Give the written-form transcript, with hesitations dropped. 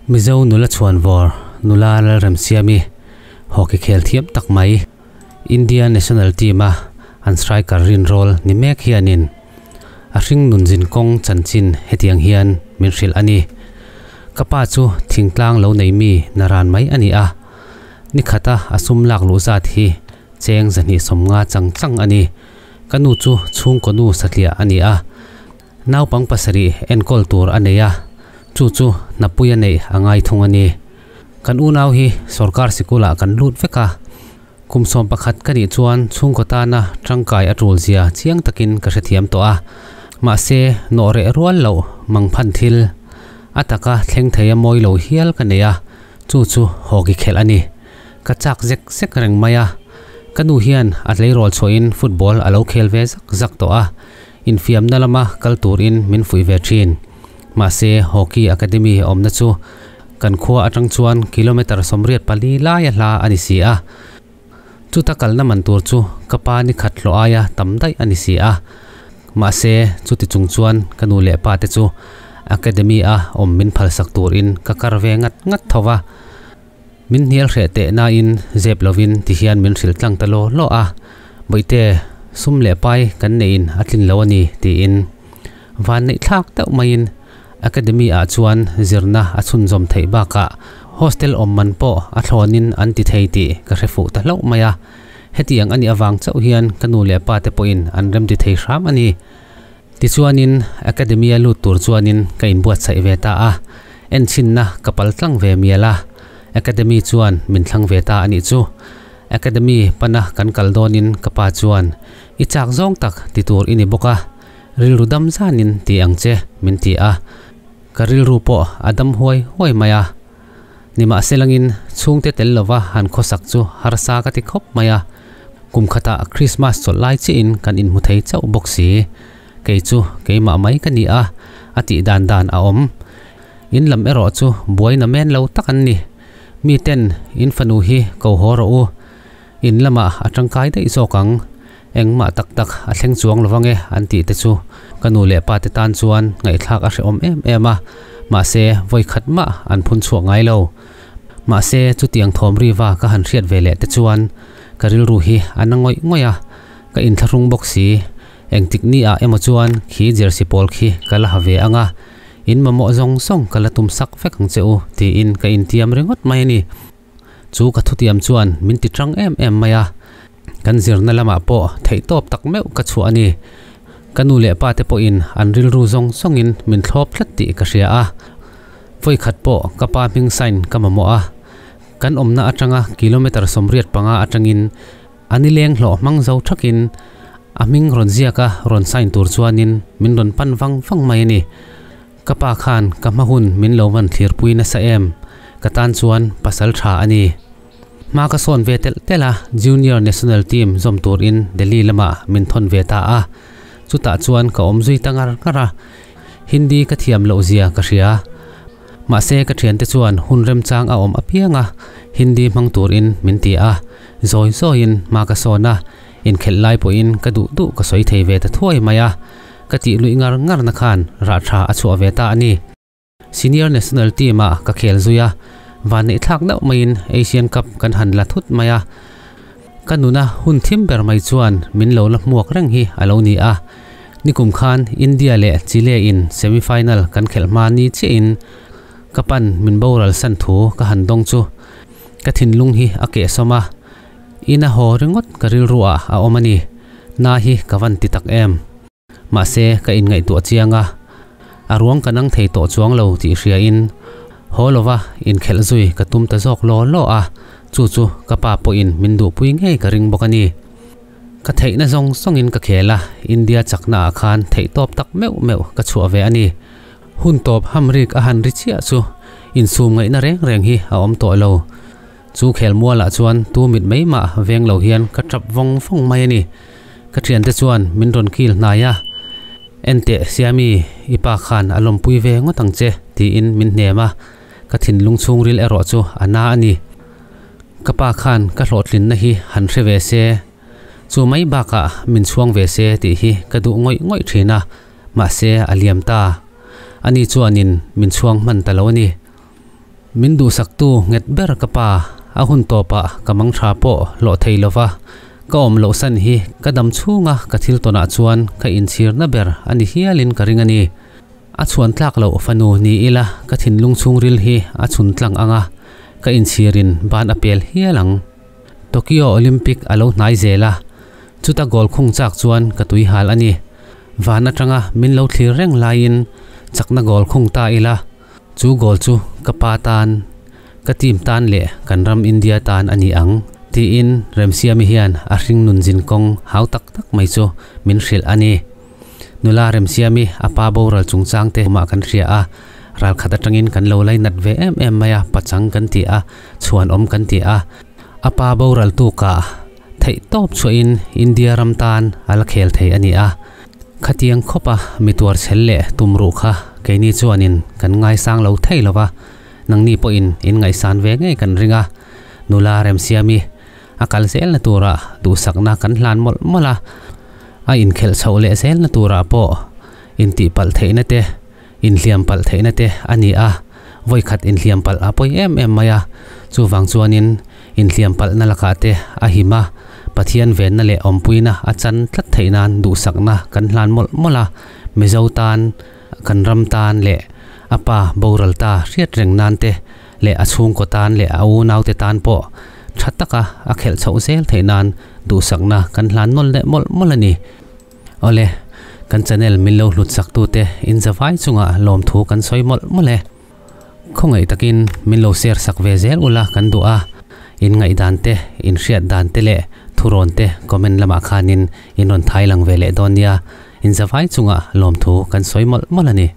Mizo nula chhuanvawr nula Lalremsiami hockey khel thiam tak mai India national team a an striker rinrawl ni mek hianin a hring nun zin kawng chanchin hetiang hian min hrilh a ni. Ka pa chu thingtlang lo nei mi naran mai a ni a, nikhata a sum lak luh zat hi cheng 250 chang chang a ni. Ka nu chu chhungkaw nu satliah a ni a, naupang pasarih enkawl tur a nei a, chu chu hnapui a neih a ngai thung a ni. Kan unau hi sorkar sikulah kan lut vek a, kum 11 ka nih chuan chhungkaw tana tangkai a tul zia chiang takin ka hrethiam tawh a, mahse nawh reh rual loh mangphan thil a taka thleng thei a mawi lo hial ka nei a, chu chu hockey khelh a ni. Ka chak zek zek reng mai a, ka nu hian a tleirawl chhuahin football a lo khel ve zak zak tawh a, infiamna lama kal turin min fuih ve thin. Mahse hockey academy awmna chu kan khua atang chuan kilometre 84 laia hla a ni si a, chuta kalna man tur chu ka pa ni khat hlawh aia tam daih a ni si a. Mahse chuti chung chuan ka nu leh pa te chu academy a awm min phalsak turin ka kar ve ngat ngat tho va. Min hnial hreh teh nain zep lovin ti hian min hrilh tlang ta law law a, Bawihte, sum leh pai kan neihin a tlin lo a ni tiin van neih thlak deuh maiin academy ah chuan zirna a chhunzawm theih bakah hostel awm man pawh a thlawnin an ti thei tih ka hre fuh ta hlauh mai a. Hetiang a nih avang chauh hian ka nu leh pa te pawhin an remti thei hram a ni. Tichuanin academy a lut tur chuanin ka inbuatsaih ve ta a, enchhinna ka pal tlang ve mial a, academy chuan min thlang ve ta a nih chu. Academy pana kan kal dawnin ka pa chuan, I chak zawng tak ti tur i ni bawk a, rilru dam zanin ti ang che min ti a, ka rilru pawh a dam huai huai mai a. Nimahselangin chhungte tel lova han khawsak chu harsa ka ti khawp mai a, kum khatah Krismas chawlh lai chiahin kan inhmu thei chauh bawk si. Kei chu keimah mai ka ni a, a tih dan dan a awm. In lam erawh chu buaina men lo tak an ni. Mi ten in fanu hi ko haw rawh u, in lamah a tangkai daih zawk ang, engmah tak tak a thleng chuang lovang e an tih te chu ka nu leh pa te tan chuan ngaihthlak a hrehawm em em a, mahse vawi khat mah an phun chhuak ngai lo. Mahse chutiang thawm riva ka han hriat ve leh te chuan ka rilru hi a na ngawih ngawih a, ka inthlahrung bawk si. Engtik ni ah emaw chuan khi jersey pawl khi ka la ha ve ang a, in mamawh zawng zawng ka la tum sak vek ang che u tiin ka intiam ringawt mai a ni. Chu ka thutiam chuan min ti tang em em mai a, kan zirna lamah pawh theihtawp tak meuh ka chhuah a ni. Ka nu leh pa te pawhin an rilru zawng zawngin min thlawp tlat tih ka hria a, vawikhat pawh ka pa hming sign ka mamawh a, kan awmna atanga kilometre 85 atangin a nileng hlawh hmang zo thakin a hming rawn ziak a rawn sign tur chuanin min rawn pan vang vang mai a ni. Ka pa khan ka hma hun min lo van thlirpui nasa em, ka tan chuan pasal tha a ni. Hma ka sawn ve telh telh a, Junior National Team zawm turin Delhi lamah min thawn ve ta a. Chutah chuan ka awm zui ta ngar ngar a, Hindi ka thiam loh zia ka hria. Mahse ka thiante chuan hun remchang a awm apiang a, Hindi hmang turin min ti a, zawi zawiin hma ka sawn a, inkhelh lai pawhin ka duh duh ka sawi thei ve ta thuai mai a. Ka tih luih ngar ngar na khan rah tha a chhuah ve ta a ni. Senior National Team ah ka khel zui a, vanneih thlak deuh maiin Asian Cup kan han la thut mai a. Ka nuna hun thim ber mai chuan min lo la hmuak reng hi a lo ni a. Nikum khan India leh Chile in semi final kan khelh hma ni chiahin ka pan min boral san thu ka han dawng chu ka thinlung hi a kehsawm a, ina haw ringawt ka rilru ah a awm a ni. Na hi ka van ti tak em. Mahse ka inngaihtuah chiang a, a ruang ka nang thei tawh chuang lo tih hriain haw lova inkhelh zui ka tum ta zawk law law a, chu chu ka pa pawhin min duhpui ngei ka ring bawk a ni. Ka theihna zawng zawngin ka khel a, India chakna ah khan theihtawp tak meuh meuh ka chhuah ve a ni. Hun tawp hamrik a han ri chiah chu insum ngaihna reng reng hi a awm tawh lo. Chu khelmualah chuan tu mit mai mah veng lo hian ka tap vawng vawng mai a ni. Ka thiante chuan min rawn kil hnai a, Enteh Siami, i pa khan a lawmpui ve ngawt ang che tiin min hnem a, ka thinlung chhungril erawh chu a na a ni. Ka pa khan ka hlawhtlinna hi han hre ve se, chu mai bakah min chhuang ve se tih hi ka duh ngawih ngawih thin a, mahse a liam ta. Ani chuanin min chhuang hman ta lo a ni. Min duhsaktu nghet ber ka pa, a hun tawpah ka mang tha pawh hlawh thei lova ka awm loh san hi ka dam chhunga ka thil tawnah chuan ka inchhirna ber a ni hialin ka ring a ni. A chhuan tlak loh fanu ni ila ka thinlung chhungril hi a chhun tlang ang a, ka inchhirin ban a pel hial ang. Tokyo Olympic a lo hnai zel a, chuta goal khung chak chuan ka tui hal a ni. Van atanga min lo thlir reng laiin chakna goal khung ta ila, chu goal chu ka pa tan, ka team tan leh kan ram India tan a ni ang, tiin Remsiami hian a hringnun zin kawng hau tak tak mai chu min hrilh a ni. Nula Remsiami a pa boral chungchang te mah kan hria a, ralkhat atangin kan lo lainat ve em em mai a, pachang kan ti a, chhuanawm kan ti a. A pa boral tukah theih tawp chhuahin India ram tan a la khel thei a ni a. Khatiang khawpa mi tuar chhel leh tum ruh kha keini chuanin kan ngaisang lo thei lo va, nangni pawhin in ngaihsan ve ngei kan ring a. Nula Remsiami a kal zelna turah duhsakna kan hlan mawlh mawlh a, a inkhelh chhoh leh zelna turah pawh intihpalh theihna te, inhliam palh theihna te a ni a, vawikhat inhliam palh a pawi em em mai a, chuvang chuanin inhliam palhna lakah te a him a, Pathian venna leh awmpuina a chan tlat theih nan duhsakna kan hlan mawlh mawlh a, Mizo tan, kan ram tan leh a pa boral ta hriat reng nan te leh a chhungkaw tan leh a unaute tan pawh tha taka a khelh chhoh zel theih nan duhsakna kan hlan nawl leh mawlh mawlh a ni. Awle, kan channel min lo hlut sak tute in zavai chungah lawmthu kan sawi mawlh mawlh e. Khawngaih takin min lo share sak ve zel ula kan duh a, in ngaihdan te, in hriat dan te leh thurawn te comment lamah khanin in rawn thai lang ve leh dawn nia. In zavai chungah lawmthu kan sawi mawlh mawlh a ni.